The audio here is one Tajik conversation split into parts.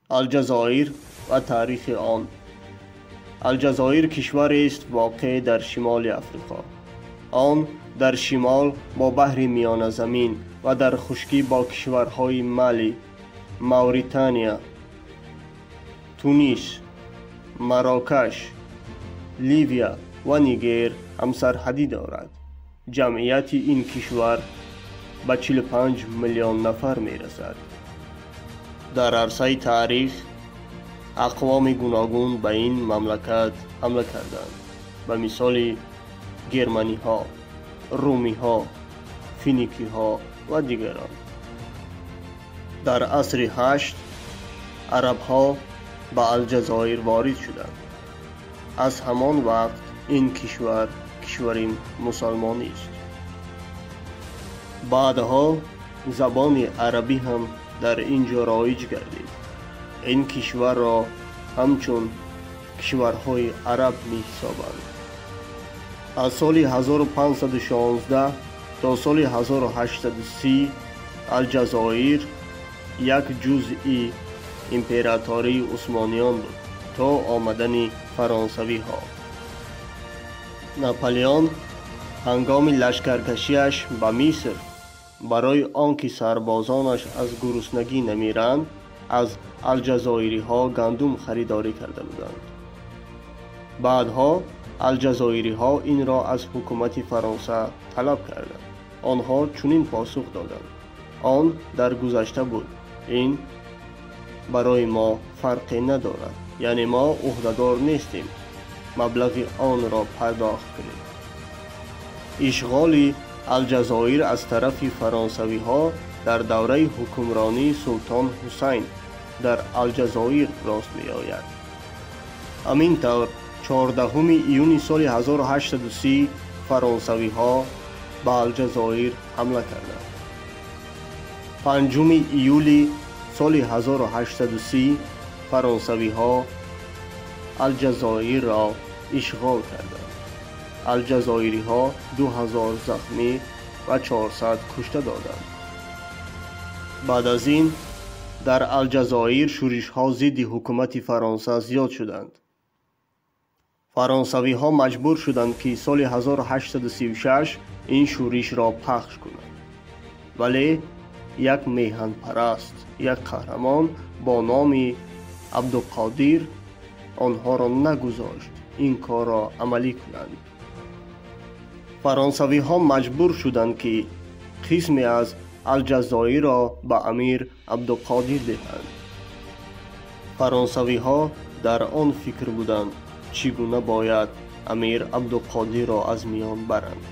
Алҷазоир ва таърихи он. Алҷазоир кишварест воқеъ дар шимоли Африқо. Он дар шимол бо баҳри Миёназамин ва дар хушкӣ бо кишварҳои Мали, Мавритания, Тунис, Марокаш, Ливия ва Нигер ҳамсарҳадӣ дорад. Ҷамъияти ин кишвар ба 45 миллион нафар мерасад. Дар арсаи таърих ақвоми гуногун ба ин мамлакат ҳамла карданд, ба мисоли германиҳо, румиҳо, финикиҳо ва дигарон. Дар асри ҳашт арабҳо ба Алҷазоир ворид шуданд. Аз ҳамон вақт ин кишвар кишвари мусалмонист. Баъдҳо забони арабӣ ҳам дар ин ҷо роиҷ гардид. Ин кишварро ҳамчун кишварҳои араб меҳисобанд. Аз соли 1516 то соли 1830 Алҷазоир як ҷузъи императории Усмониён буд то омадани фаронсавиҳо. Наполеон ҳангоми лашкаркашиаш ба Миср барои он ки сарбозонаш аз гуруснагӣ намиранд, аз алҷазоириҳо гандум харидорӣ карда буданд. Баъдҳо алҷазоириҳо инро аз ҳукумати Фаронса талаб карданд. Онҳо чунин посух доданд: он дар гузашта буд, ин барои мо фарқе надорад, яъне мо ӯҳдадор нестем маблағи онро пардохт кунем. Ишғоли Алҷазоир аз тарафи фаронсавиҳо дар давраи ҳукмронии султон Ҳусайн дар Алҷазоир рост меояд. Ҳамин тавр 14 июни соли 1830 фаронсавиҳо ба Алҷазоир ҳамла карданд. 5 июли соли 1830 фаронсавиҳо Алҷазоирро ишғол карданд. Алҷазоириҳо 2000 захмӣ ва 400 кушта доданд. Баъд аз ин дар Алҷазоир шӯришҳо зидди ҳукумати Фаронса зиёд шуданд. Фаронсавиҳо маҷбур шуданд, ки соли 1836 ин шӯришро пахш кунанд. Вале як меҳанпараст, як қаҳрамон бо номи Абдуқодир онҳоро нагузошт ин корро амалӣ кунанд. Фаронсавиҳо маҷбур шуданд, ки қисме аз Алҷазоирро ба амир Абдуқодир диҳанд. Фаронсавиҳо дар он фикр буданд, чӣ гуна бояд амир Абдуқодирро аз миён баранд.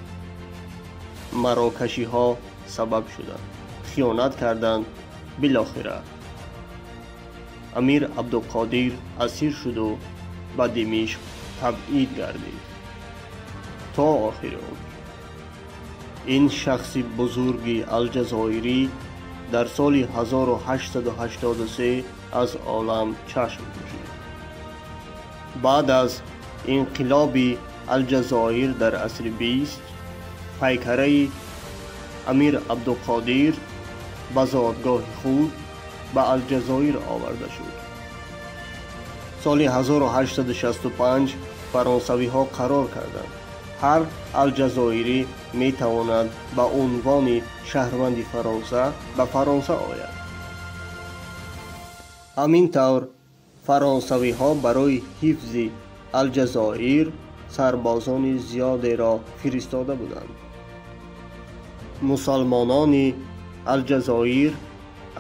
Марокашиҳо сабаб шуданд, хиёнат карданд. Билохира амир Абдуқодир асир шуду ба Димишқ табъид гардид то охири умр. Ин шахси бузурги алҷазоирӣ дар соли 1883 аз олам чашм пӯшид. Баъд аз инқилоби Алҷазоир дар асри бист, пайкараи амир Абдуқодир ба зодгоҳи худ ба Алҷазоир оварда шуд. Соли 1865 фаронсавиҳо қарор карданд, ҳар алҷазоирӣ метавонад ба унвони шаҳрванди Фаронса ба Фаронса ояд. Ҳамин тавр фаронсавиҳо барои ҳифзи Алҷазоир сарбозони зиёдеро фиристода буданд. Мусалмонони Алҷазоир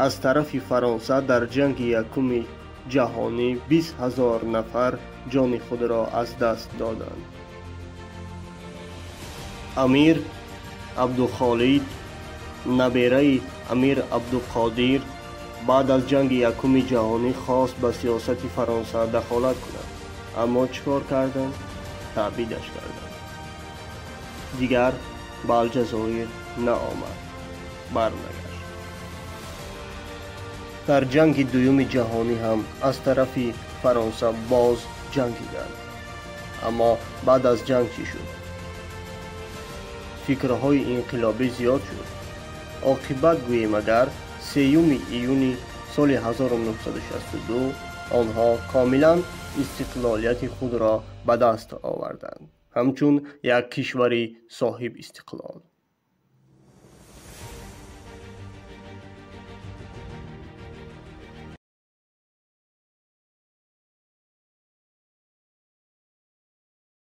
аз тарафи Фаронса дар ҷанги якуми ҷаҳонӣ 20 000 нафар ҷони худро аз даст доданд. Амир Абдухолид, набераи амир Абдуқодир, баъд аз ҷанги якуми ҷаҳонӣ хост ба сиёсати Фаронса дахолат кунад, аммо чӣ кор карданд? Таъбидаш карданд. Дигар ба Алҷазоир наомад, барнагашт. Дар ҷанги дуюми ҷаҳонӣ ҳам аз тарафи Фаронса боз ҷангиданд. Аммо баъд аз ҷанг чӣ шуд? Фикрҳои инқилобӣ зиёд шуд. Оқибат гӯем агар 3 июни Соли 1962 онҳо комилан истиқлолияти худро ба даст оварданд, ҳамчун як кишвари соҳиб истиқлол.